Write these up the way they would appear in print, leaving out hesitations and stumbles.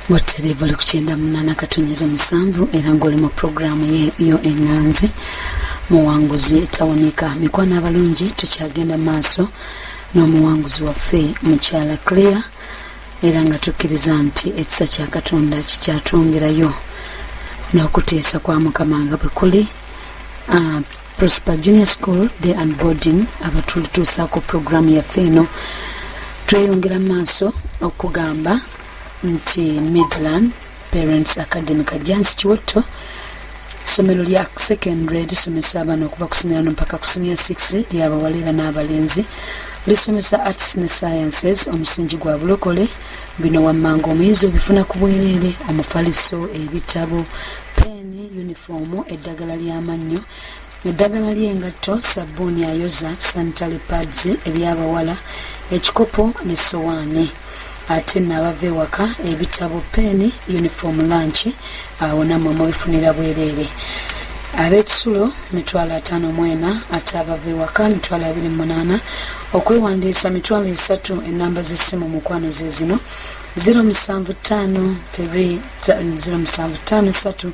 Butereevu oli ku 98.7 era ng'oli mu puroguraamu yo eŋŋanzi Muwanguzi Tawonika. Mikwano abalungi, tukyagenda maaso n'omuwanguzi waffe mukyala Claire, era nga tukkiriza nti ekisa kya Katonda kikyatwongerayo n'okuteesa kwa Mukama nga bwe kuli. Prosper Junior School Day and Boarding abatulituusaako puroguraamu yaffe eno. Tweyongera maaso okugamba nti Midland Parents Academy Kajjansi Kiwotto, ssomero lya secondary lisomesa abaana okuva ku senior 1 mpaka ku senior 6, lyabawala era n'abalenzi. Lisomesa arts ne sciences, omusingi gwa bulokole. Bino wammanga omuyizi obifuna ku bwereere: omufaliso, ebitabo, peeni, yunifoomu, eddagala ly'amannyo, eddagala ly'engatto, sabbuuni ayoza, sanitary pads eryabawala, ekikopo ne sowaani. Ate naabava ewaka, ebitabo, peeni, uniform, lunch, awo nammwe mubifunira bwereere. Ab'ekisulo 54,000, ate abava ewaka 28,000. Okwewandiisa 30,000. Enamba z'essimu, mukwano, ze zino: 075 0753 89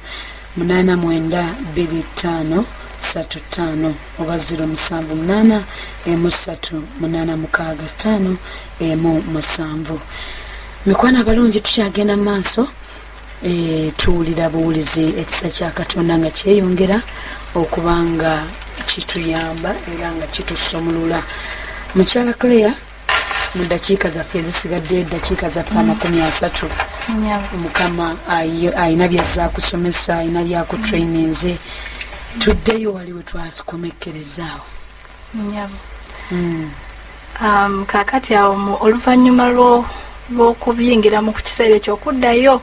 25 35 oba 078 1 3 86 1 7. Mikwano abalungi, tukyagenda mu maaso. Tuwulira buwulizi ekisa kya Katonda nga kyeyongera okuba nga kituyamba era nga kitusumulula. Mukyala Claire, mu ddakiika zaffe ezisigadde, eddakiika zaffe 30, Mukama ayina byazaakusomesa, ayina byakutraininze. Tuddeyo wali we twakomekkerezaawo. Nyabo. Kaakati awo oluvannyuma lw'okubiyingiramu ku kiseera ekyo okuddayo,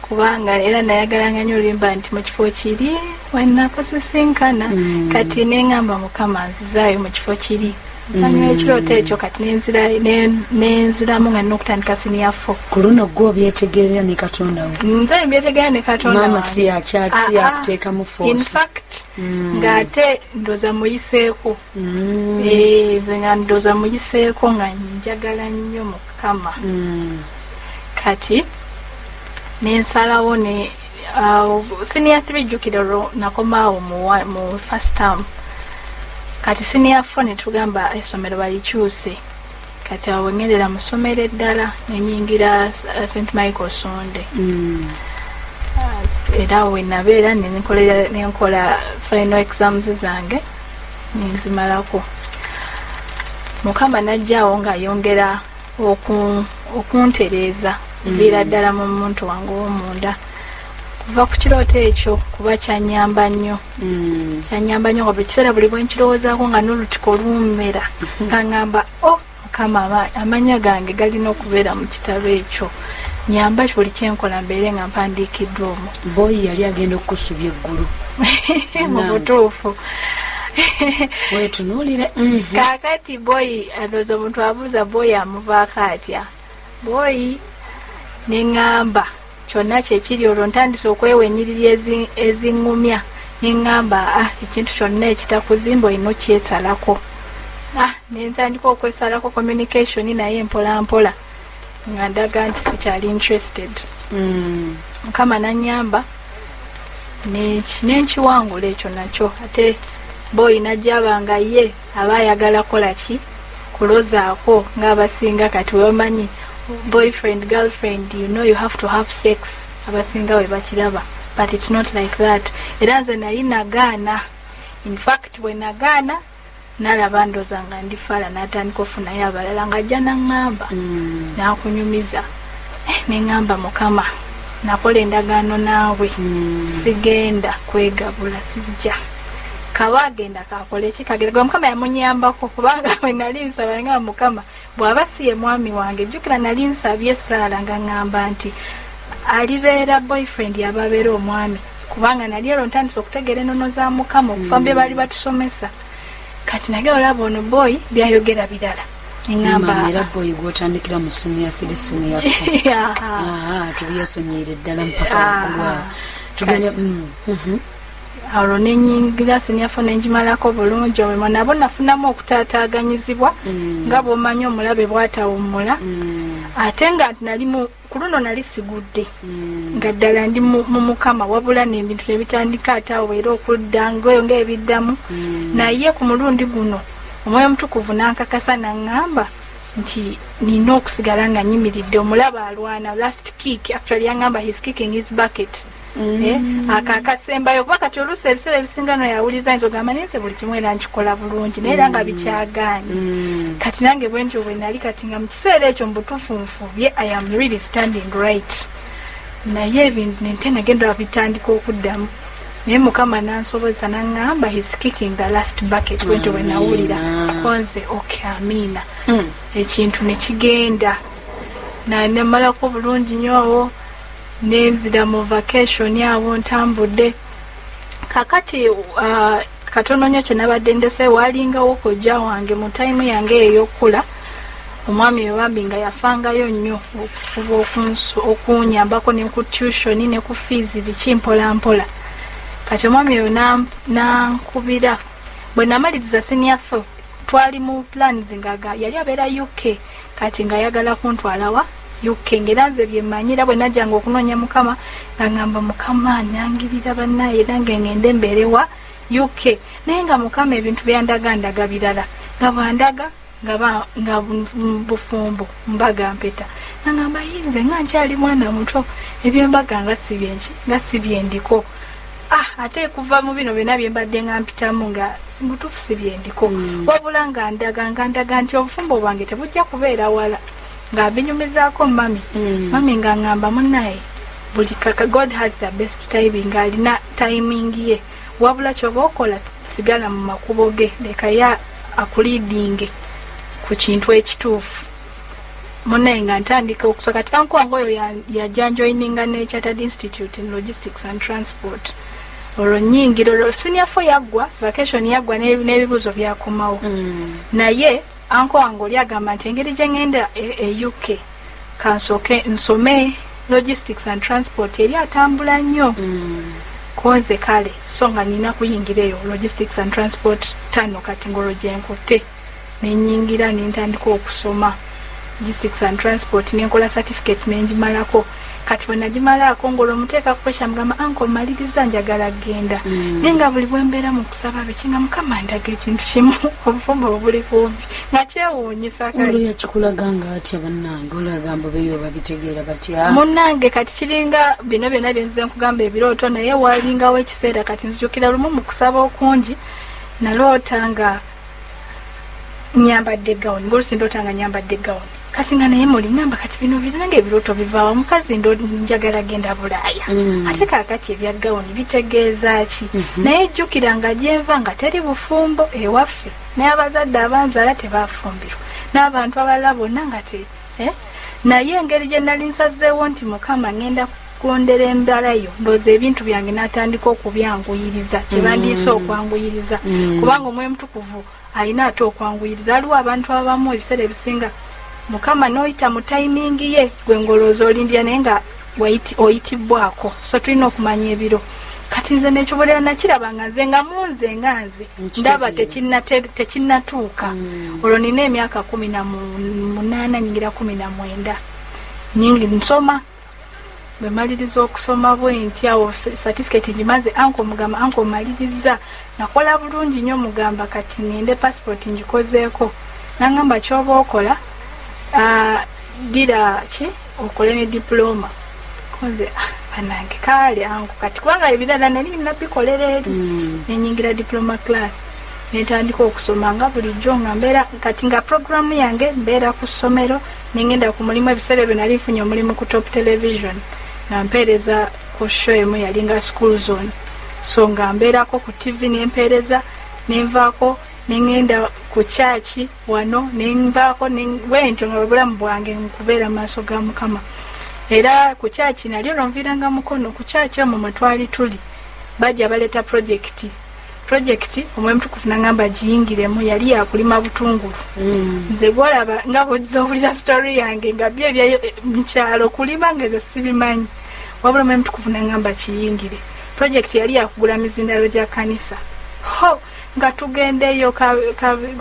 kubanga era nayagalanga nnyo oluyimba nti mu kifo kiri wenakosisinkana. Kati neŋŋamba, Mukama, nzizaayo mu kifo kiri oluvannyuma ekirooto ekyo. Kati nenziramu nga nina okutandika senior four. Ku luno gwe obyetegerera ne Katonda we. Nze mbyetegera ne Katonda Maama wange. si yakyali, si Ah, ah. yakuteekamu In force. fact, ng'ate ndoza muyiseeko. Eh, nze nga ndoza muyiseeko nga njagala nnyo Mukama. Kati nensalawo ne senior 3, jjukira olwo nakomaawo mu first term. Kati senior 4 netugamba essomero balikyuse. Kati awo ngendera mu ssomero eddala, nenyingira St Michael Sonde. Era awo wenabeera nenkola final exams zange nenzimalako. Mukama najjaawo ng'ayongera okuntereeza kuviira ddala mu muntu wange ow'omunda kuva ku kirooto ekyo, kuba kyanyamba nnyo. Kyanyamba nnyo nga buli kiseera, buli bwenkirowoozaako, nga n'olutiko lummera, nga ŋŋamba, "O Mukama, amannya gange galina okubeera mu kitabo ekyo. Nyamba buli kyenkola mbeere nga mpandiikiddwa omwo." Boyi yali agenda okukusubya eggulu. Mu butuufu. Wetunuulire. Kaakati boyi, ndowooza omuntu abuuza boyi amuvaako atya boyi, neŋŋamba kyonna kyekiri. Olwo ntandise okwewa ennyiriri eziŋŋumya, neŋŋamba, "Ah, ekintu kyonna ekitakuzimba olina okyesalako." Ah, nentandika okwesalako communication naye mpola mpola, nga ndaga nti sikyali interested. Mukama nanyamba nenkiwangula ekyo nakyo. Ate boyi najjaba nga ye aba ayagala kola ki, kulozaako ng'abasinga kati webamanyi boyfriend, girlfriend, you know you have to have sex. Abasinga we bakiraba, but it's not like that. Era nze nali nagaana. In fact, bwe nagaana, nalaba ndoza nga ndi fala, n'atandika ofunayo abalala, ng'ajja naŋŋamba, nakunyumiza. Eh, neŋŋamba, "Mukama, nakola endagaano naawe, sigenda kwegabula, sijja." Kaba agenda kakole ki, kagenda gwe. Mukama yamunyambako, kubanga bwe nali nsaba nga Mukama bw'aba si ye mwami wange, jjukira nali nsabye essaala nga ŋŋamba nti alibeera boyfriend yaba abeera omwami, kubanga nali olwo ntandise okutegeera ennono za Mukama okuva mu bye baali batusomesa. Kati nage olaba ono boy byayogera birala, neŋŋamba Mama, era boyi gwotandikira mu senior 3, senior 4? Aha. Aha, tubyesonyiire ddala mpaka Aha. waggulu awo tugende. Olwo nenyingira senior four, nengimalako bulungi. Omwo nabo nafunamu okutaataaganyizibwa, nga bw'omanyi omulabe bw'atawummula. Ate nga nali mu Ku luno nali sigudde, nga ddala ndi mu Mukama, wabula n'ebintu ne bitandika ate awo era okudda ngaoyo ng'ebiddamu. Naye ku mulundi guno Omwoyo Omutukuvu n'ankakasa, n'aŋŋamba nti nina okusigala nga nyimiridde. Omulaba alwana last kick, actually yaŋŋamba he's kicking his bucket. Ako akasembayo, kuba kati oluusi ebiseera ebisinga no yawuliza nti ogamba, naye nze buli kimu era nkikola bulungi, naye era nga bikyagaanye. Kati nange bwe ntyo bwe nali. Kati nga mu kiseera ekyo mu butuufu nfubye, I am really standing right, naye ebintu nente nagenda bitandika okuddamu, naye Mukama nansobozesa, naŋŋamba he's kicking the last bucket. Bwentyo bwe nawulira. Konze okay, amiina. Ekintu ne kigenda, nemalako bulungi nnyo awo, nenzira mu vacation awo ntambudde. Kakati katono nnyo kye nabadde ndese, walingawo kojja wange mu time yange ey'okukula, omwami we bambi nga yafangayo nnyo okufuba okunyambako ne ku tuition ne ku fees, biki, mpola mpola. Kati omwami oyo nankubira bwe namaliriza senior four. Twali mu plans nga yali abeera UK, kati ngaayagala kuntwalawa UK, ngaera nze byemmanyi. Era bwe najjanga okunoonya Mukama, nga ngamba, Mukama nangirira bannaye, era nga ngende mbeerewa UK. Naye nga Mukama ebintu byandagandaga birala, nga bwandaga nga bufumbo, mbaga, mpeta. Nagamba yinze nga nkyali mwana muto, ebyembaga nga si byenki, nga si byendiko. Ah, ate kuva mu bino byonna byembadde nga mpitamu, nga mutuufu si byendiko. Wabula nga ndaga, nga ndaga nti obufumbo bwange tebujja kubeera wala, nga mbinyumizaako mami. Mami nga ŋŋamba, munnaye, buli kaka God has the best timing, alina timing ye, wabula kyoba okola sigala mu makubo ge, leka ye akuleadinge ku kintu ekituufu. Munaye nga ntandika okusoma. Kati uncle wange oyo yajja njoininga ne Chartered Institute in Logistics and Transport. Olwo nyingira, olwo senior four yaggwa, vacation yaggwa, n'ebibuuzo byakomawo. Naye uncle wange oli agamba nti engeri gye ŋŋenda e UK, kansooke nsome logistics and transport, eri atambula nnyo. Konze kale, so nga nina kuyingira eyo logistics and transport tano. Kati ngolwo gyenkutte, nenyingira, nentandika okusoma logistics and transport, nenkola certificate, nengimalako. Kati bwe nagimalaako, ngolwo muteeka pressure, mugamba, uncle, maliriza, njagala genda. Naye nga buli bwembeera mu kusaba biki, nga Mukama ndaga ekintu kimu, obufumbo obuli kumpi, nga kyewuunyisa kale. Olwo yakikulaga nga atya? Bannange, olagamba beyo babitegeera batya? Munnange, kati kiringa bino byonna byenzize nkugamba, ebirooto. Naye walingawo ekiseera, kati nzijukira lumu mu kusaba okungi, naloota nga nyambadde gawuni, ngaolusi ndoota nga nyambadde gawuni. Kati nga naye muli ngamba, kati bino biringa ebirooto bivaawa? Mukazi njagala genda Bulaaya. Ate kaakati ebya gawuni bitegeeza ki? Naye jjukira nga gyenva nga teri bufumbo ewaffe, naye abazadde abanzaala tebafumbirwa, n'abantu abalala bonna nga te, eh? Naye engeri gye nali nsazeewo nti Mukama ngenda kugondera embala yo, ndowooza ebintu byange n'atandika okubyanguyiriza, kyebandiise okwanguyiriza. Kubanga Omwoyo Mutukuvu alina ate okwanguyiriza. Waliwo abantu abamu ebiseera ebisinga Mukama n'oyita mu timing ye, gwe ngolooza olindira, naye nga oyitibwako. So tulina okumanya ebiro. Kati nze nekyobolera nakiraba nga nze nga munze nga nze ndaba tekinnatuuka. Olwo nina emyaka 18, nyingira 19, nyingi nsoma. Bwe maliriza okusoma bwe nti awo certificate ngimaze, uncle mugamba, uncle, maliriza, nakola bulungi nnyo, mugamba kati ngende passport ngikozeeko. Nangamba, kyoba okola, dira ki okole ne diploma. Konze, ah, banange, kale uncle, kati kubanga ebirala nali nabikolera eri. Nenyingira diploma class, nentandika okusoma nga bulijjo, nga mbeera kati nga programu yange mbeera ku ssomero, nengenda ku mulimu. Ebiseera ebyo nali nfunye omulimu ku Top Television, nga mpeereza ku show emu yalinga School Zone. So nga mbeerako ku TV, nempeereza, nenvaako, nengenda ku kyaki wano, nenvaako, bwentyo nga bwebulamu bwange nkubeera mu maaso ga Mukama. Era ku kyaki nali olwo nviiranga mukono ku kyaki omwo mwe twali tuli, bajja baleeta project. Project Omwoyo Mutukufu nagamba giyingiremu, yali yakulima butungulu. Nze gwolaba nga bwozza owulira story yange, nga byo ebya mukyalo kulima nga ebyo sibimanyi, wabula Omwoyo Mutukufu nagamba kiyingire. Project yali yakugula mizindalo gya kanisa. Ho nga tugendeyo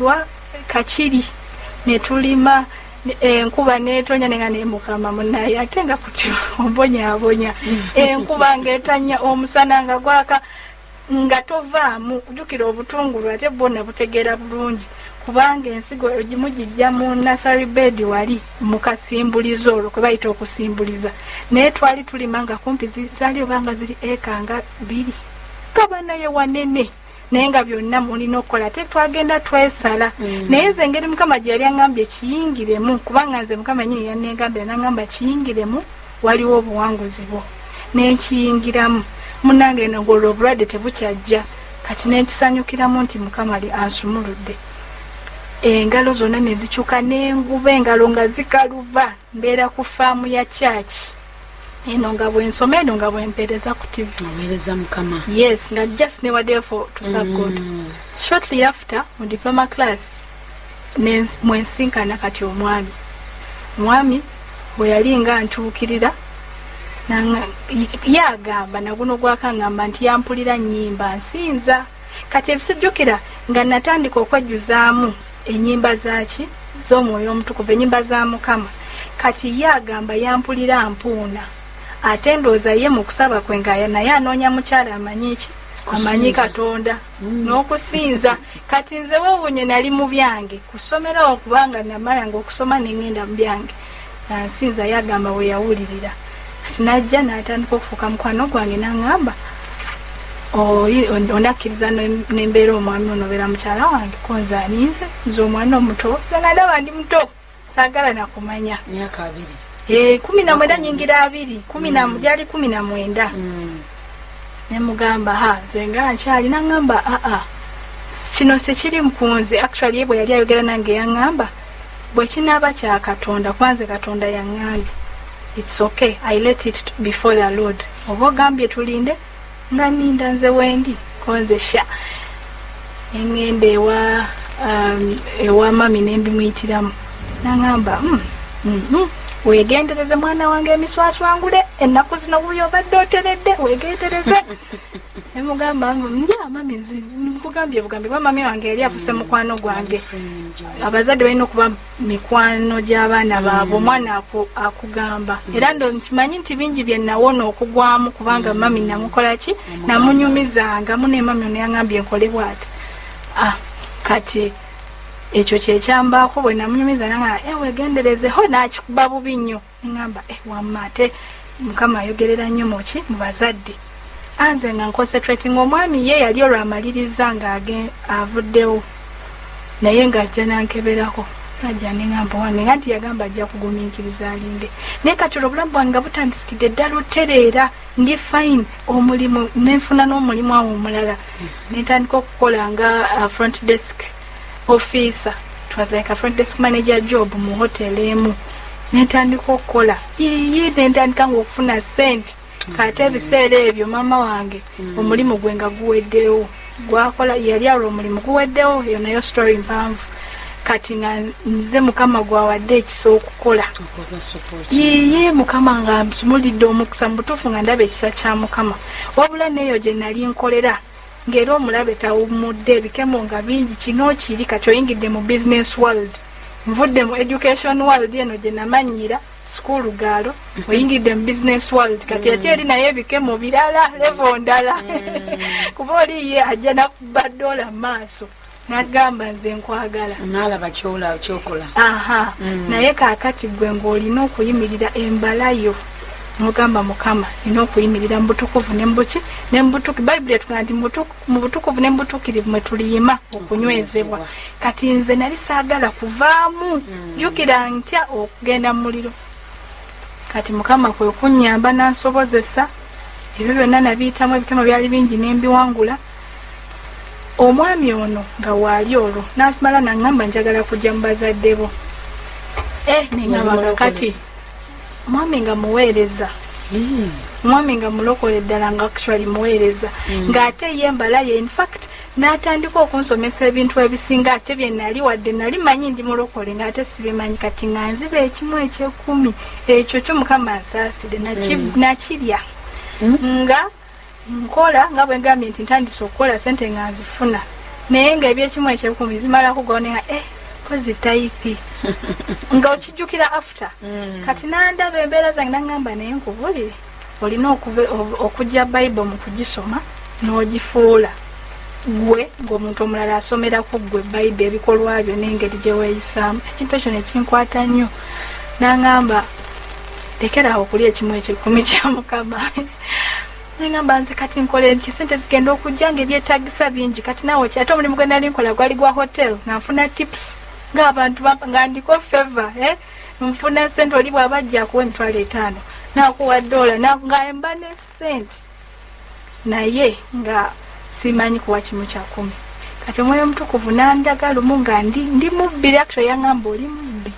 wa Kakiri, netulima. Enkuba netonya nenga ne Mukama munaye ate nga kuti ombonyaabonya. Enkuba ng'etanya, omusana nga gwaka, nga tovaamu. Jjukira obutungulu ate bwonna butegeera bulungi, kubanga ensigo egimu gijja mu nursery bed wali mu kasimbulizo, olwo kwe bayita okusimbuliza. Naye twali tulima nga kumpi zaali obanga ziri eka nga 2, gaba naye wanene, naye nga byonna mulina okukola, ate twagenda twesala. Naye nze engeri Mukama gye yali aŋŋambye kiyingiremu, kubanga nze Mukama nyini yannengambira naŋŋamba kiyingiremu, waliwo obuwanguzi bwo, nenkiyingiramu. Munange eno ng'olwo obulwadde tebukyajja. Kati nenkisanyukiramu nti Mukama ali ansumuludde. Engalo zonna ne zikyuka, nenguba engalo nga zikaluba. Mbeera ku faamu ya kyaki eno, nga bwensoma eno, nga bwempeereza ku TV. Oweereza Mukama. Yes, nga just newaddeyo for to serve God. Shortly after, mu diploma class mwensinkana kati omwami. Omwami bwe yali nga ntuukirira, yagamba naguno gwakaŋŋamba nti yampulira nnyimba nsinza. Kati ebisijjukira nga natandika okwejjuzaamu ennyimba zaki z'Omwoyo Omutukuvu, ennyimba za Mukama. Kati ye agamba yampulira mpuuna, ate ndowooza ye mu kusaba kwe nga naye anoonya mukyala amanyi ki, amanyi Kusinza. Katonda n'okusinza. Kati nze wewunye nali mu byange ku ssomero awo, kubanga namalanga okusoma neŋŋenda mu byange nga nsinza. Yagamba we yawulirira. Kati najja n'atandika okufuuka mukwano gwange, n'aŋŋamba, "Onakkiriza nembeera omwami ono, obeera mukyala wange?" Ko nze aninze, nze omwana omuto, nze nga ndaba ndi muto, saagala nakumanya. Myaka 20. 19 nyingira 20, kumi na gyali 19. Nemugamba, "Ha, nze nga nkyali." Naŋŋamba, "Aa, kino tekiri mukunze." Actually ye bwe yali ayogera nange yaŋŋamba, "Bwe kinaaba kya Katonda, kuba nze Katonda yaŋŋambye, it's okay, I let it before the Lord. Oba ogambye tulinde, nga ninda, nze wendi." Konze sha eŋŋenda ewa mami nembimuyitiramu, naŋŋamba, "Weegendereze mwana wange, emiswaswangule ennaku zino wuyo obadde oteredde, weegendereze." Nemugamba, "Ya mami, nze nkugambye bugambi," kuba mami wange yali afuse mukwano gwange. Abazadde balina okuba mikwano gy'abaana baabwe. Omwana akugamba. Era ndo nkimanyi nti bingi bye nawona okugwamu kubanga mami namukola ki, namunyumizangamu, ne mami ono yaŋambye nkole bwati. Ah, kati ekyo kyekyambaako. Bwe namunyumiza nanga, "Wegendereze," ho nakikuba bubi nnyo. Neŋamba, "Wamma ate Mukama ayogerera nnyo muki, mu bazadde." Anze nga nconcentrating. Omwami ye yali olwamaliriza nga avuddewo, naye ng'ajja nankeberako, ajja neŋamba wange nga nti yagamba ajja kugumiikiriza alinde. Naye kati olwo obulamu bwange nga butandisikidde ddala otereera, ndi fine. Omulimu nenfuna n'omulimu awo omulala, nentandika okukola nga front desk officer. It was like a front desk manager job mu hotel emu. Nentandika okukola yiyi, nentandika nga okufuna sente. Kate ebiseera ebyo maama wange omulimu gwe nga guweddewo, gwakola yali alwo omulimu guweddewo. Eyo nayo story mpanvu. Kati nga nze Mukama gwawadde ekisa okukola. Okuba support. Yiye, Mukama nga nsumulidde omukisa mu butuufu, nga ndaba ekisa kya Mukama. Wabula neeyo gye nali nkolera, ng'era omulabe tawummudde, ebikemo nga bingi, kino kiri. Kati oyingidde mu business world, nvudde mu education world eno gye namanyira sukulu gaalo, oyingidde mu business world. Kati ate eri naye ebikemo birala, level ndala, kuba oli ye ajja nakuba dola mu maaso nagamba, "Nze nkwagala." Naalaba kyola kyokola. Aha. Naye kaakati gwe ng'olina okuyimirira embalayo, nogamba, "Mukama, nina okuyimirira mu butukuvu ne mubuki ne mubutuki." Bayibuli etugamba nti mu butukuvu ne mubutuukirivu mwe tuliyima okunywezebwa. Kati nze nali saagala kuvaamu, jjukira ntya okugenda mu muliro. Kati Mukama kwe kunnyamba nansobozesa ebyo byonna nabiyitamu. Ebikemo byali bingi nembiwangula. Omwami ono nga waali olwo namala naŋŋamba, "Njagala kujja mu bazadde bo." Neŋŋamba, Yali kakati omwami nga muweereza. Omwami nga mulokole ddala, nga actually muweereza, ng'ate ye mbalaye. In fact n'atandika okunsomesa ebintu ebisinga ate bye nali wadde nali manyi ndi mulokole ng'ate sibimanyi. Kati nga nziba ekimu ekyekumi, ekyo kyo Mukama nsaasire, nakirya. Nga nkola nga bwe ngambye nti ntandise okukola sente nga nzifuna, naye nga ebyekimu ekyekumi zimala kugona. Pozi tayipi nga okijjukira after. Kati nandaba embeera zange nangamba, naye nkubulire, olina okujja Bayibuli mu kugisoma n'ogifuula gwe ng'omuntu omulala asomera ku ggwe Bayibuli, ebikolwa byo n'engeri gye weeyisaamu. Ekintu ekyo nekinkwata nnyo. Nangamba, lekerawo okulya ekimu ekikumi kya Mukama. Nengamba, nze kati nkole nti sente zigenda okujja nga ebyetagisa bingi. Kati naawe ate omulimu gwe nali nkola gwali gwa hotel, nga nfuna tips, ng'abantu nga ndiko favor, eh? Nfuna sente, oli bw'aba ajja akuwa 50,000, nakuwa dola, nga mba ne sente, naye nga simanyi kuwa kimu kya kumi. Kati Omwoyo Omutukuvu nandaga lumu nga ndi mubbi. Actually yaŋŋamba, oli mubbi.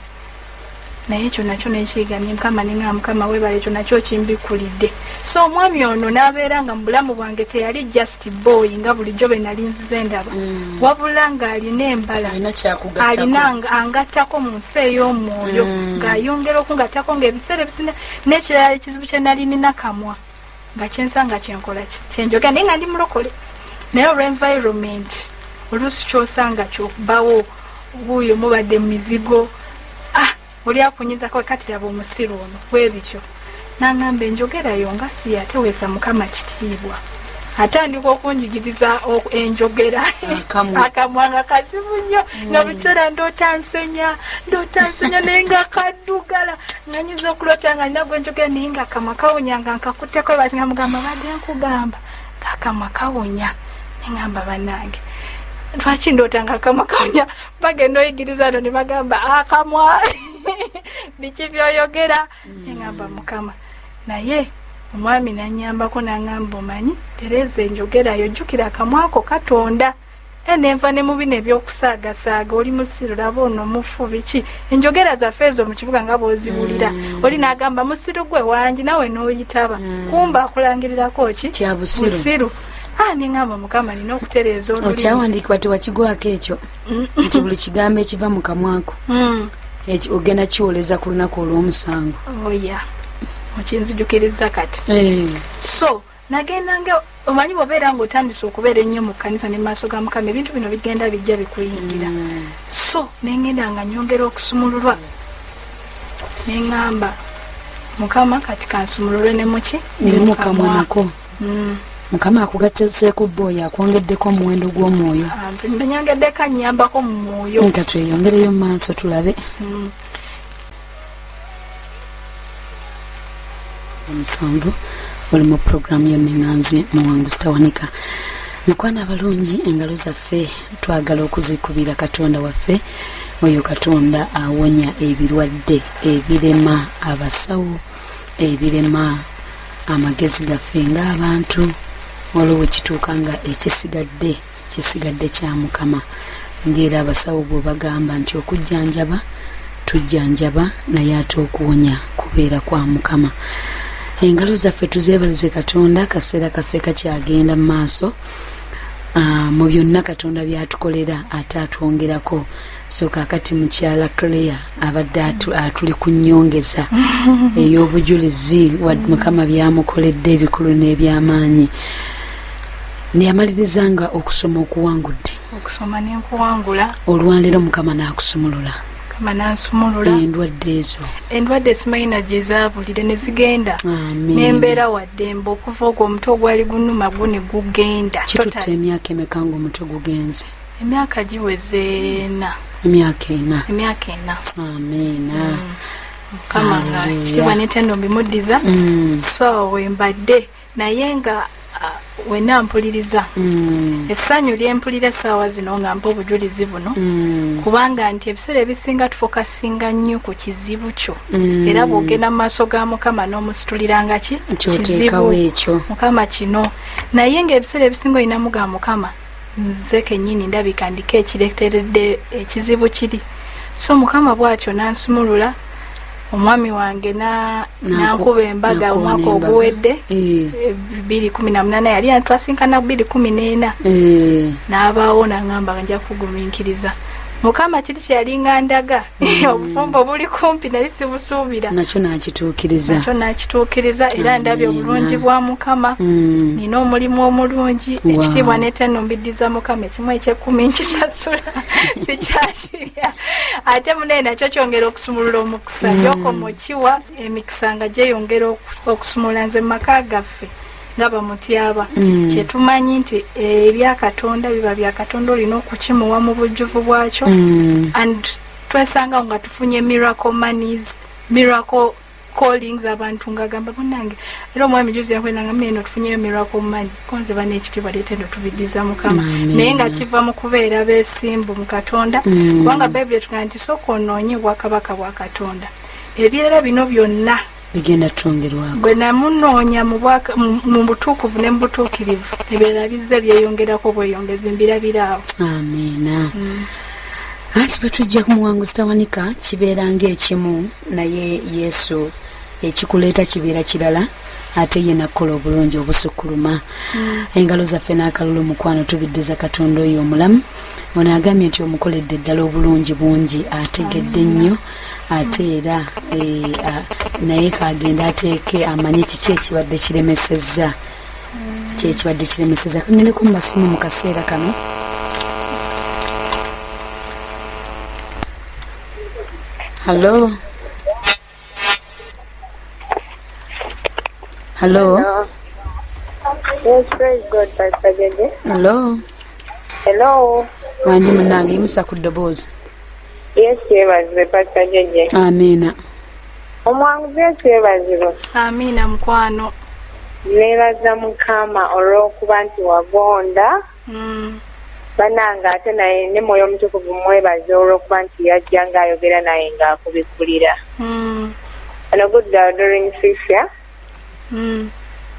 Naye ekyo nakyo nekiyigamye Mukama, neŋŋamba, Mukama weebale, ekyo nakyo kimbikulidde. So omwami ono n'abeera nga mu bulamu bwange teyali just boy nga bulijjo be nali nzize ndaba, wabula ng'alina embala, alina angattako mu nsi ey'omwoyo, ng'ayongera okungattako ng'ebiseera ebisinga. N'ekirala ekizibu kye nali nina, kamwa nga kyensanga kyenkola kyenjogera, naye nga ndi mulokole, naye olw'environment oluusi kyosanga kyokubawo wuuyo mubadde mu mizigo, ah, oli akunyizako, kati laba omusiru ono, bwe bityo. Nangamba, enjogerayo nga si ate weesa Mukama kitiibwa. Atandika okunjigiriza enjogera, akamwa nga kazibu nnyo, nga biseera ndoota nsenya, ndoota nsenya, naye nga kaddugala, nga nyiza okuloota nga nina gwenjogera, naye nga akamwa kawunya, nga nkakutteko bati, nga mugamba, badde nkugamba nga akamwa kawunya. Neŋamba, bannange, lwaki ndoota nga akamwa kawunya? Bagenda oyigiriza no ne bagamba akamwa biki byoyogera. Neŋamba, Mukama. Naye omwami nanyambako, naŋamba, omanyi, tereeza enjogerayo, jjukira akamwako katonda. Nenva ne mu bino ebyokusaagasaaga, oli musiru, laba ono mufu, biki, enjogera zaffe ezo mu kibuga nga bw'oziwulira. Oli n'agamba, musiru gwe wangi, nawe n'oyitaba, kumba akulangirirako ki? Busiru. Ah, neŋŋamba, Mukama, nina okutereeza olulimi. Okyawandiikibwa, tewakigwako ekyo nti buli kigambo ekiva mu kamwako ogenda kiwoleza ku lunaku olw'omusango? Oya, okinzijukiriza kati. So nagendanga, omanyi bwobeera nga otandise okubeera ennyo mu kkanisa ne maaso ga Mukama, ebintu bino bigenda bijja bikuyingira. So nengenda nga nyongera okusumululwa, neŋŋamba, Mukama, kati kansumululwe ne muki? Ne mukamwa nako. Mukama akugattiseeko boy, akwongeddeko omuwendo gw'omwoyo. Nyongeddeko, annyambako mu mwoyo. Nga tweyongereyo mu maaso tulabe. 7 oli mu puroguramu yonneŋanzi Muwanguzi Tawanika. Mikwano abalungi, engalo zaffe twagala okuzikubira Katonda waffe oyo, Katonda awonya ebirwadde ebirema abasawo, ebirema amagezi gaffe ng'abantu. Waliwo wekituuka nga ekisigadde kisigadde kya Mukama, ngaera abasawo bwe bagamba nti okujjanjaba tujjanjaba, naye ate okuwonya kubeera kwa Mukama. Engalo zaffe tuzeebalize Katonda. Kaseera kaffe kakyagenda mu maaso. Mu byonna Katonda byatukolera, ate atwongerako. So kaakati mukyala Claire abadde atuli ku nnyongeza ey'obujulizi wa Mukama byamukoledde ebikulu n'ebyamaanyi. Neyamaliriza nga okusoma okuwangudde. Okusoma nenkuwangula. Olwaleero Mukama n'akusumulula. Mukama nansumulula. Endwadde ezo. Endwadde simanyi gye zaabulire ne zigenda. Amiina. Nembeera waddembe okuva ogwo omutwe ogwali gunuma gwo ne gugenda. Kitutte Totally. emyaka emeka ngaomutwe gugenze? Emyaka giweze 4. Emyaka 4. Emyaka 4. Amiina. Mukama nga Hallelujah. ekitiibwa n'entendo mbimuddiza. So wembadde naye nga wenna mpuliriza essanyu lyempulira essaawa zino nga mpa obujulizi buno, kubanga nti ebiseera ebisinga tufokasinga nnyo ku kizibu kyo, era bw'ogenda mu maaso ga Mukama n'omusituliranga ki Nti oteekawo ekyo. Mukama kino, naye ng'ebiseera ebisinga olinamu ga Mukama, nze kennyini ndabika ndiko ekireteredde ekizibu kiri. So Mukama bw'atyo n'ansumulula, omwami wange nankuba embaga Nakuba omwaka n'embaga. oguwedde, 2018. Yali twasinkana 2014. N'abaawo n'aŋŋamba, nja kugumiikiriza. Mukama kiri kyeyalinga ndaga obufumbo buli kumpi naye sibusuubira, nakyo nakituukiriza, nakyo nakituukiriza. Era ndabye obulungi bwa Mukama, nina omulimu omulungi, ekitiibwa n'ettendo mbiddiza Mukama, ekimu ekyekumi nkisasula sikyakirya. Ate munaye nakyo kyongera okusumulula omukisa, gyokoma okiwa emikisa nga gyeyongera okusumulula. Nze mu maka gaffe nga bamutyaba kyetumanyi nti ebya Katonda biba bya Katonda, olina okukimuwa mu bujjuvu bwakyo. And twesangawo nga tufunye miracle monies, miracle callings, abantu ngagamba munange. Era omwami juzi yakwendanga muneno tufunyeyo miracle money, konze bana ekitiibwa lyetendo tubiddiza Mukama, naye nga kiva mu kubeera beesimbu mu Katonda, kubanga Bayibuli etugamba nti sooka onoonye obwakabaka bwa Katonda, ebirala bino byonna bigenda twongerwako. Bwe namunoonya mu butuukuvu ne mu butuukirivu, ebirala bizze byeyongerako bweyongezi, mbirabiraawo. Amiina. Anti bwe tujja ku Muwanguzi Tawanika kibeera ng'ekimu, naye Yesu ekikuleeta kibeera kirala, ate ye nakukola obulungi obusukkuluma. Engalo zaffe n'akalulu mukwano tubiddiza Katonda oyo omulamu. Ono agambye nti omukoledde ddala obulungi bungi, ategedde nnyo, ate era naye kagenda ateeke amanye kiki ekibadde kiremesezza, kyekibadde kiremesezza. Kagendeko mu masimu mu kaseera kano. Hallo, hallo. Yes, praise God, Pastor Jeje. Hallo. Hello. Wangi munnange, yimusa ku ddoboozi. Yes, yeebazibwe, Pastor Jeje. Amiina. Omwanguzi, Yesu yeebazibwe. Amiina mukwano. Neebaza Mukama olw'okuba nti wagonda. Bannange, ate naye ne Mwoyo Omutukuvu mwebaze olw'okuba nti yajja ng'ayogera naye ng'akubikkulira. Ano good girl during Fisher.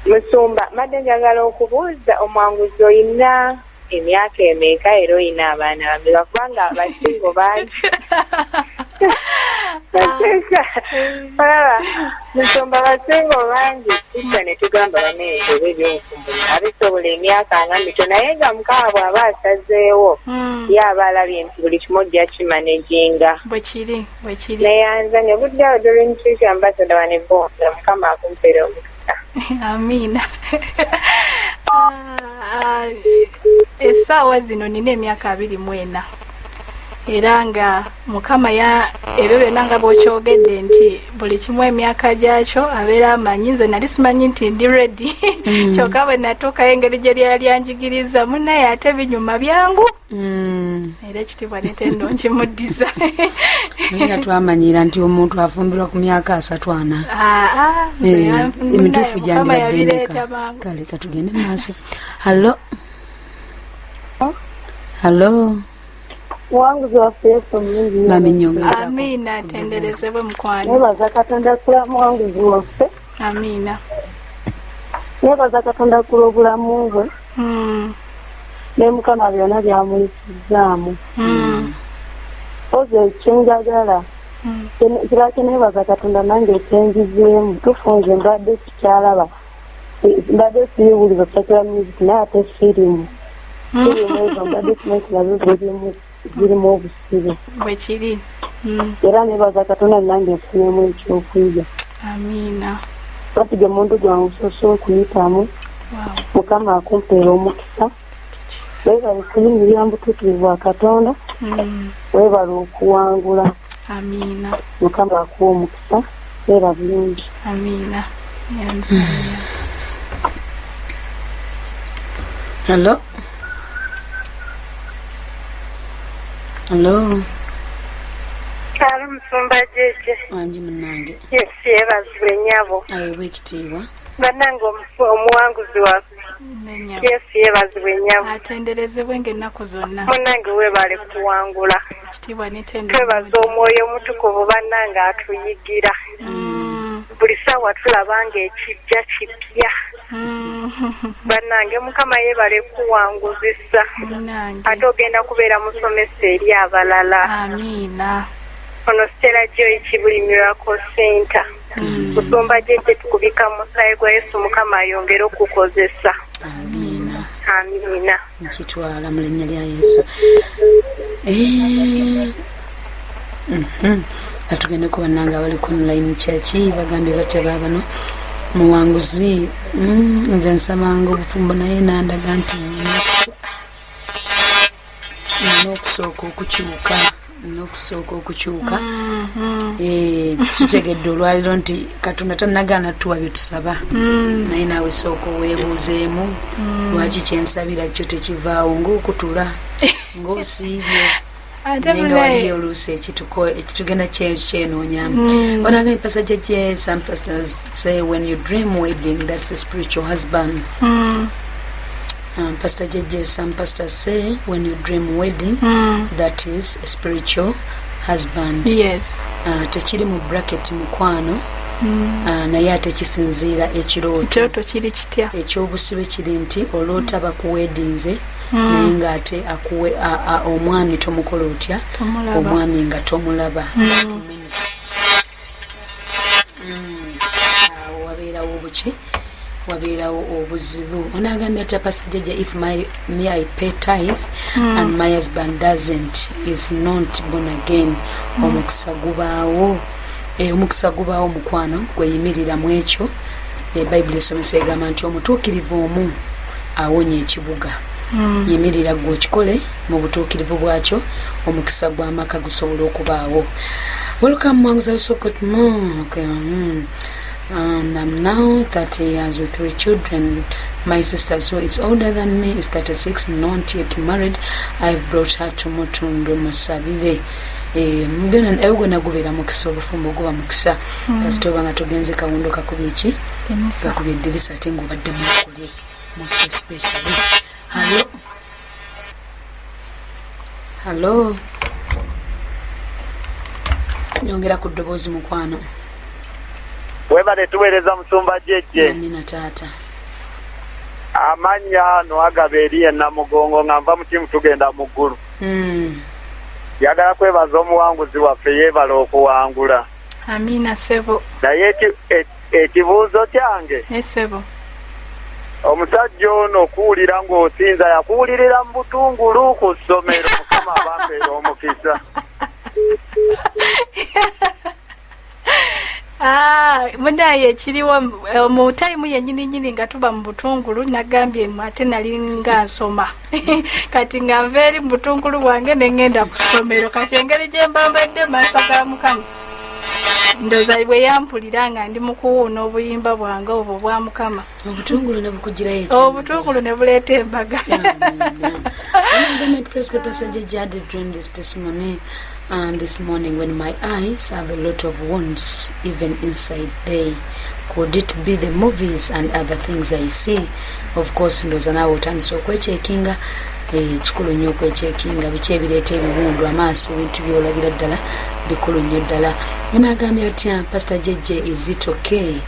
Musumba, mbadde njagala okubuuza omwanguzi, oyina emyaka emeka era oyina abaana bameka? Kubanga abasingo bangi. Olaba musumba, basingo bangi tujja ne tugamba banenze oba ebyobufumbo abisobola emyaka nga mito, naye nga Mukama bw'aba asazeewo ye aba alabye nti buli kimu ojja kimanaginga. Bwekiri, bwekiri. Neyanza ne budde Doreen Tricia, ambassador wa Nebonga. Mukama akumpeera omukisa. Amiina. Essaawa zino nina emyaka 24, era nga Mukama ya ebyo byonna nga bw'okyogedde nti buli kimu emyaka gyakyo abeera amanyi. Nze nali simanyi nti ndi ready, kyokka bwe natuukayo engeri gye lyali anjigiriza munaye ate binyuma byangu, era ekitiibwa netendo nkimuddiza. Naye nga twamanyira nti omuntu afumbirwa ku myaka 30, 40. Emituufu gyandibadde emeka? Kale katugende mu maaso. Hallo, hallo. Muwanguzi waffe, Yesu omulungi. Baminyongerezako. Amiina, atenderezebwe mukwano. Nebaza Katonda kula muwanguzi waffe. Amiina. Nebaza Katonda kula obulamu bwe ne Mukama byonna byamuyisizaamu. Oze ekyenjagala kiraki, nebaza Katonda nange ekyenjizeemu tufunze, mbadde sikyalaba, mbadde siyiwuliza secular music, naye ate firimu ezo mbadde simanyi nti nazo zirimu obusibe. Bwekiri. Era nebaza Katonda nange nfunemu ekyokuyiga. Amiina. Batiga omuntu gwange osoose okuyitamu. Mukama akumpeera omukisa. Weebale kuyimirira mu butuukirivu bwa Katonda. Weebale okuwangula. Amiina. Mukama akuwa omukisa, beera bulungi. Amiina. Hallo, hallo. Ali musumba Jeje. Wangi munnange. Yesu yeebazibwe nnyabo. Aweebwa ekitiibwa. Bannange, omuwanguzi waffe, Yesu yeebazibwe nnyabo. Atenderezebwe ng'ennaku zonna. Munnange, weebale kuwangula. Ekitiibwa netendo. Twebaza Omwoyo Omutukuvu, bannange atuyigira. Buli ssaawa tulaba ng'ekijja kipya. Bannange, Mukama yeebale kuwanguzisa. Munnange. Ate ogenda kubeera musomesa eri abalala. Amiina. Ono Stella Joy Kibuli, Miracle Center. Musumba Jejje, tukubika mu musaayi gwa Yesu. Mukama ayongere okukozesa. Amiina. Amiina. Nkitwala mu linnya lya Yesu. Atugende ku bannange abali ku online church, bagambye batya baabano. Muwanguzi, nze nsabanga obufumbo naye nandaga nti nina okusooka okukyuka, nina okusooka okukyuka. Tutegedde olwaliro nti Katonda tannagaana tuwa bye tusaba, naye naawe sooka oweebuuzeemu lwaki kyensabira kyo tekivaawo, ng'okutula ng'osiibye, naye nga waliyo oluusi ekitugenda kyenoonyamu. Banange, Pastor JJ, some pastors say when you dream wedding, that's a spiritual husband. Pastor JJ, some pastors say when you dream wedding, that is a spiritual husband. Yes. Tekiri mu bracket, mukwano, naye ate kisinziira ekirooto. Ekirooto kiri kitya? Ekyobusibe kiri nti oloota bakuweddinze, naye ng'ate akuwe omwami tomukola otya? Tomulaba. Omwami nga tomulaba. That means, awo wabeerawo obuki, wabeerawo obuzibu. Onaagambye atya, Pastor JJ, if me I pay tithe and my husband doesn't, is not born again, omukisa gubaawo? Omukisa gubaawo, mukwano, gweyimirira mu ekyo. Bayibuli esomesa egamba nti omutuukirivu omu awonya ekibuga. Yimirira gwe okikole mu butuukirivu bwakyo, omukisa gw'amaka gusobola okubaawo. Welcome, Mwanguzi Sokot. Okay. And I'm now 30 years with three children. My sister, who is older than me, is 36, not yet married. I've brought her to Mutundwe, musabire. Ebyo gwonna gubeera mukisa, obufumbo guba mukisa kasita oba nga togenze kawundo kakubye ki? Dinisa. Kakubye eddirisa, ate ng'obadde mulokole, most especially. Hallo, hallo, nyongera ku ddoboozi, mukwano. Webale tuweereza, musumba JJ. Amina, taata. Amannya noagaba eri enamugongo, nga nva mu tiimu Tugenda mu ggulu. Njagala kwebaza omuwanguzi waffe, yeebala okuwangula. Amiina, ssebo. Naye ekibuuzo kyange, Esebo. omusajja ono okuwulira ng'osinza, yakuwulirira mu butungulu ku ssomero? Mukama abampeera omukisa. Ah, munaye ekiriwo, mu time yennyini nyini nga tuba mu butungulu, nagambye ate nali nga nsoma. Kati nga nva eri mu butungulu bwange ne ŋŋenda ku ssomero. Kati engeri gye mba mbadde maaso ga Mukama, ndooza bwe yampulira nga ndi mu kuwuuna obuyimba bwange obwo bwa Mukama. Obutungulu ne bukugirayo. Obutungulu ne buleeta embaga. Government Prescott, Pastor JJ had a dream this testimony, and this morning when my eyes have a lot of wounds even inside day. Could it be the movies and other things I see? Of course, ndowooza naawe otandise okwecheckinga. Kikulu nnyo okwecheckinga biki ebireeta ebiwundu amaaso, ebintu byolabira ddala bikulu nnyo ddala. Onaagambye atya, Pastor JJ, is it okay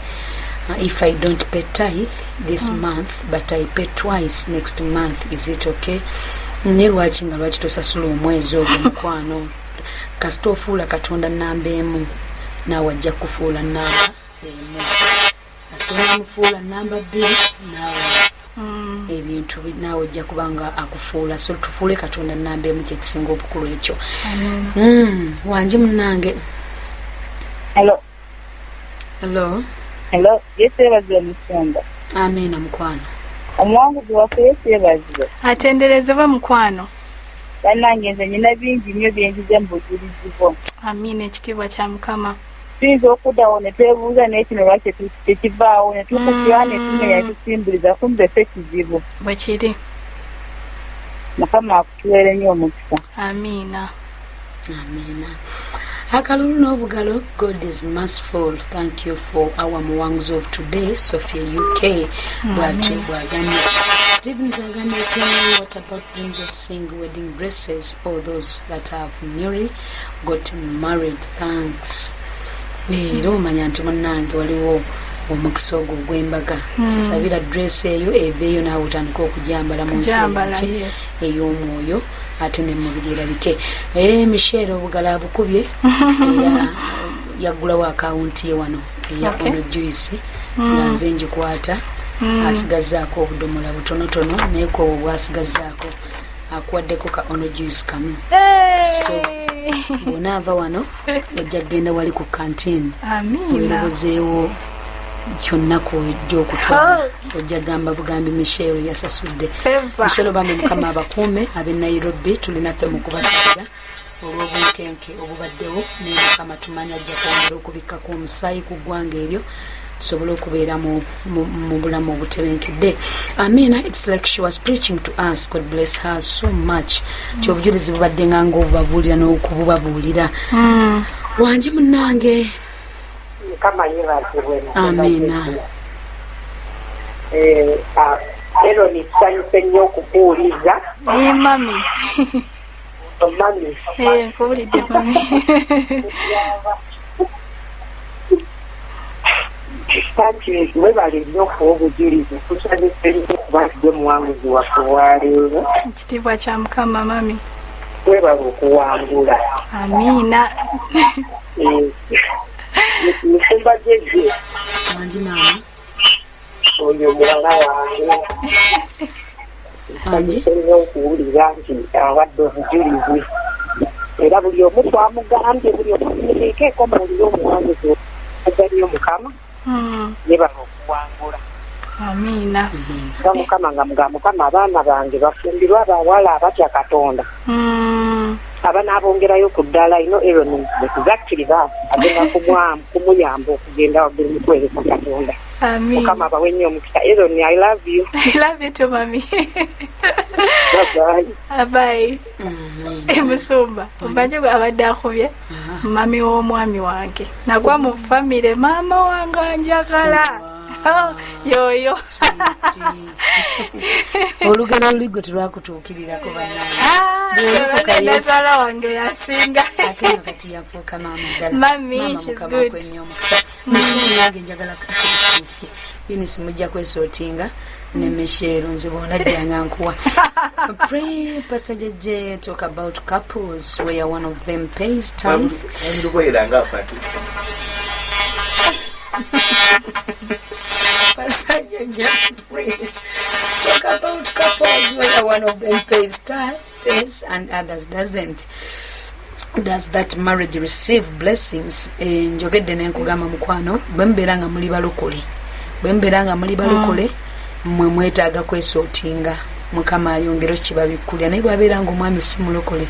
if I don't pay tithe this month but I pay twice next month, is it okay? Naye lwaki nga lwaki tosasula omwezi ogwo, mukwano? Kasita ofuula Katonda namba emu, naawe ajja kufuula namba emu. Kasita onamufuula namba 2, naawe ebintu naawe ojja kuba nga akufuula. So tufuule Katonda namba emu, kyekisinga obukulu ekyo. Wangi munange. Hello. Hello. Hello. Yesu yeebazibwe, musumba. Amiina, mukwano. Omuwanguzi waffe, Yesu yeebazibwe. Atenderezebwe, mukwano. Bannange, nze nyina bingi nnyo byenjize mu bujulizi bwo. Amiina, ekitiibwa kya Mukama. Tuyinza okuddawo ne twebuuza, naye kino lwaki tekivaawo? Ne tukutula ne tumenya ne tusimbuliza, kumbe ffe kizibu. Bwe kiri. Mukama akutuweere nnyo omukisa. Amiina. Amiina. Akalulu n'obugalo. God is merciful. Thank you for our muwanguzi of today, Sophia UK, bwatyo bwagambye. Stevens agambye ati, what about dreams of seeing wedding dresses or those that have newly gotten married? Thanks. Era omanya nti munnange waliwo omukisa ogwo ogw'embaga, kisabira dress eyo eveeyo, naawe otandika okugyambala mu nsi Gyambala, eyaki yes. ey'omwoyo, ate nemubiri erabike. Michelle obugalo abukubye, era yaggulawo akawunti ye wano eya ono Juice, nga nze ngikwata. Asigazaako obudomola butonotono, naye ku obwo bwasigazaako akuwaddeko ka ono juice kamu. So bw'onaava wano ojja kugenda wali ku canteen, weerobozeewo kyonna kwojja okutwala. Ojja gamba bugambi Michelle yasasudde. Michelle, bambi, Mukama abakuume ab'e Nairobi. Tulinaffe mu kubasabira olw'obunkenke obubaddewo, naye Mukama tumanyi ajja kwongera okubikkako omusaayi ku ggwanga eryo, tusobole okubeera mu bulamu obutebenkedde. Amina. It's like she was preaching to us. God bless her so much. Ti obujulizi bubadde nga ngaobubabuulira n'okububabuulira. Wangi munnange. Mukama yeebazibwe. Amiina. Ero tusanyuse nnyo okukuwuliza. Mami. Mami. Nkuwulidde, mami. Kati webale nnyo okuwa obujulizi. Tusanyuse nnyo okuba nti gwe muwanguzi waffe waleero. Ekitiibwa kya Mukama, mami. Webale okuwangula. Amiina. Musumba Jeje. Wangi maama. Oyo muwala wange. Wangi. Nsanyuse nnyo okuwulira nti awadde obujulizi, era buli omu twamugambye, buli omu muteekeeko muwulire omuwanguzi aza nnyo. Mukama yebala okuwangula. Amiina. Nga Mukama, nga muga Mukama, abaana bange bafumbirwe abawala abatya Katonda abanaabongerayo ku ddala ino. Eron exactly that, agenda kumuyamba okugenda waggulu mu kuweereza Katonda. Mukama abawe nnyo omukisa. Eron, I love you. I love you too, mami. Bye. Bye. Musumba, omanyi abadde akubye mami w'omwami wange, nagwa mu famire, maama wange anjagala yoyo. Olugero luli gwe telwakutuukirirako. Bannange, wange yasinga. Ate no kati yafuuka maama ddala. Mami, she's good. Kwenye omukisa. Nange njagala Eunice, mujja kwesootinga ne Michelle, nze bwonajjanga nkuwa. Pray, Pastor JJ, talk about couples where one of them pays tithe. Ndukwera pati. Pastor JJ, please talk about couples where one of them pays tithes and others doesn't. Does that marriage receive blessings? Njogedde nenkugamba, mukwano, bwe mubeera nga muli balokole, bwe mubeera nga muli balokole, mmwe mwetaaga kwesootinga, Mukama ayongere okibabikkulira. Naye bwabeera nga omwami si mulokole,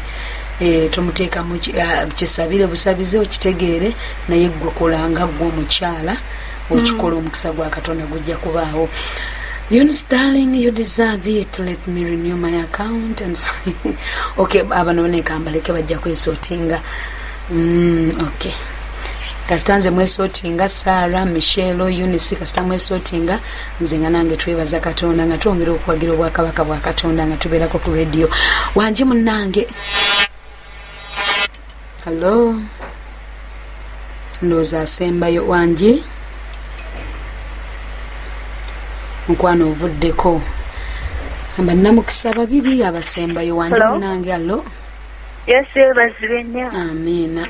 tomuteekamu kisabire busabize okitegeere, naye gwe kolanga gwe omukyala okikola, omukisa gwa Katonda gujja kubaawo. Eunice, darling, you deserve it. Let me renew my account and so okay, abano nekambaleke bajja kwesootinga. Okay, kasita nze mwesootinga, Sarah, Michelle, Eunice, kasita mwesootinga, nze nga nange twebaza Katonda nga twongera okuwagira obwakabaka bwa Katonda nga tubeerako ku radio. Wangi munnange. Hallo, ndowooza asembayo. Wangi mukwano, ovuddeko. Bannamukisa babiri abasembayo. Wangi munnange, allo. Yesu yeebazibwe nnyo. Amiina.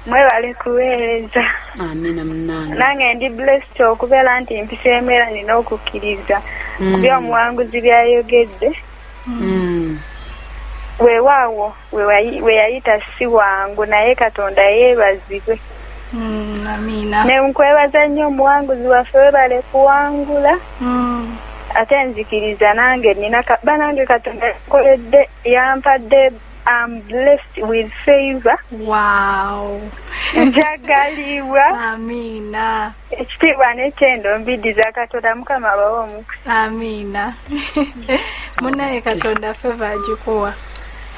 Mwebale kuweereza. Amiina munnange. Nange ndi blessed okubeera nti mpiseemu era nina okukkiriza ku by'omuwanguzi byayogedde. Weewaawo we yayita si wangu, naye Katonda yeebazibwe. Amiina. Ne nkwebaza nnyo omuwanguzi waffe, webale kuwangula. Ate nzikiriza nange nina banange Katonda yakoledde, yampadde. I'm blessed with favor. Njagalibwa. Amiina. Ekitiibwa n'ekyendo mbiddiza Katonda. Mukama abawe omukisa. Amiina. Munaye, Katonda favor agikuwa.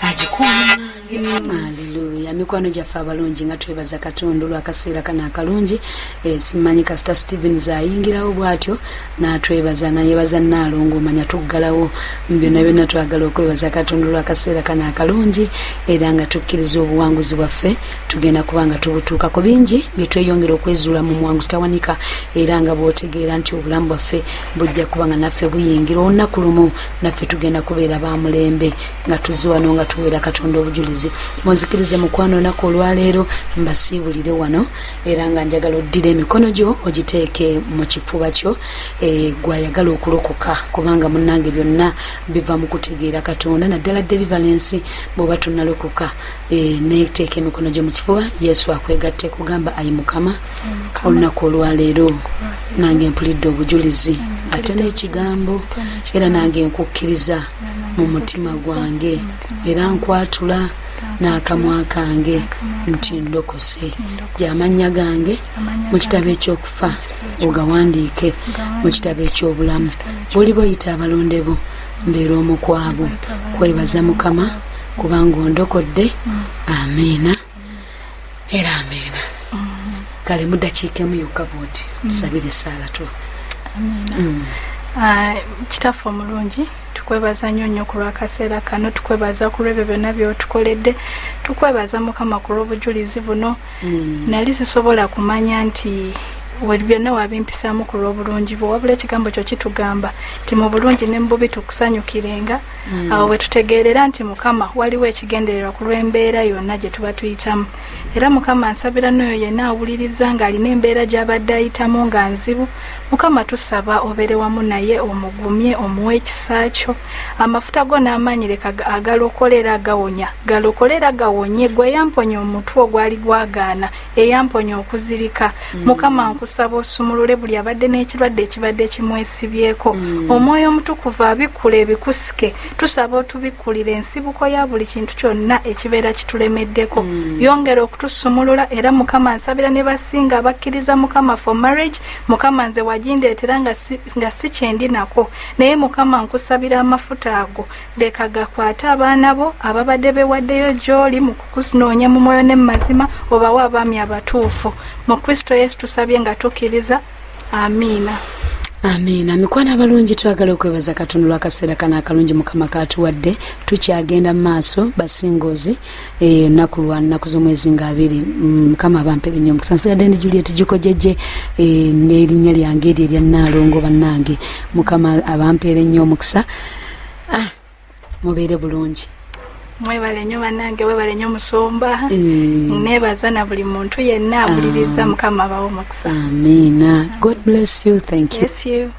Agikuwa munange. Aleluya. Mikwano gyaffe abalungi, nga twebaza Katonda olwakaseera kano akalungi. Simanyi kasita Stevens ayingirawo bw'atyo n'atwebaza, nayebaza Naalongo, omanya tuggalawo. Mu byonna byonna twagala okwebaza Katonda olwakaseera kano akalungi, era nga tukkiriza obuwanguzi bwaffe tugenda kuba nga tubutuukako. Bingi bye tweyongera okwezuula mu muwanguzi tawanika, era nga bw'otegeera nti obulamu bwaffe bujja kuba nga naffe buyingira olunaku lumu, naffe tugenda kubeera ba mulembe nga tuzze wano nga tuwulira. kuweera Katonda obujulizi. Munzikirize mukwano olunaku olwaleero mbasiibulire wano, era nga njagala oddire emikono gyo ogiteeke mu kifuba kyo, gwayagala okulokoka, kubanga munnange byonna biva mu kutegeera Katonda, naddala deliverance. Bw'oba tonnalokoka, neteeka emikono gyo mu kifuba, Yesu akwegatte kugamba, ayi Mukama, olunaku olwaleero nange mpulidde obujulizi ate n'ekigambo, era nange nkukkiriza mu mutima gwange, era nkwatula n'akamwa kange nti ndokose. Gy'amannya gange mu kitabo ekyokufa ogawandiike mu kitabo eky'obulamu. Buli bw'oyita abalonde bo, mbeera omu ku abo. Kwebaza Mukama kubanga ondokodde. Amiina era amiina. Kale mu ddakiika emu yokka bw'oti tusabire essaala tu. Kitaffe omulungi, tukwebaza nnyo nnyo ku lw'akaseera kano, tukwebaza ku lw'ebyo byonna by'otukoledde, tukwebaza Mukama ku lw'obujulizi buno. Nali sisobola kumanya nti byonna wabimpisaamu ku lw'obulungi bwo, wabula ekigambo kyo kitugamba nti mu bulungi ne mu bubi tukusanyukirenga. Awo bwe tutegeerera nti Mukama waliwo ekigendererwa ku lw'embeera yonna gye tuba tuyitamu. Era Mukama nsabira n'oyo yenna awuliriza ng'alina embeera gy'abadde ayitamu nga nzibu, Mukama tusaba obeere wamu naye, omugumye, omuwe ekisa kyo. Amafuta go n'amaanyi leka agalokole era agawonya, galokole era gawonye. Gwe eyamponya omutwe ogwali gwagaana, eyamponya okuzirika, Mukama nkusaba osumulule buli abadde n'ekirwadde ekibadde kimwesibyeko. Omwoyo Omutukuvu abikkula ebikusike, tusaba otubikkulire ensibuko ya buli kintu kyonna ekibeera kitulemeddeko. Yongera okutusumulula. Era Mukama nsabira ne basinga abakkiriza Mukama for marriage. Mukama nze wagindeetera nga si kyendi nako, naye Mukama nkusabira amafuta ago leka gakwate abaana bo ababadde bewaddeyo gy'oli mu kukunoonya mu mwoyo ne mu mazima, obawe abaami abatuufu. Mu Kristo Yesu tusabye nga tukkiriza, amiina. Amiina. Mikwano abalungi, twagala okwebaza Katonda olw'akaseera kano akalungi Mukama katuwadde. Tukyagenda mu maaso basingozi, olunaku lwa nnaku z'omwezi nga 2. Mukama abampere nnyo omukisa. Nsigadde ndi Juliet Juko Jeje, n'erinnya lyange eryo erya Nnaalongo. Bannange, Mukama abampeere nnyo omukisa. Mubeere bulungi. Mwebale nnyo bannange, webale nnyo musumba. Neebaza na buli muntu yenna awuliriza. Mukama abawe omukisa. Amiina. God bless you. Thank you. Bless you.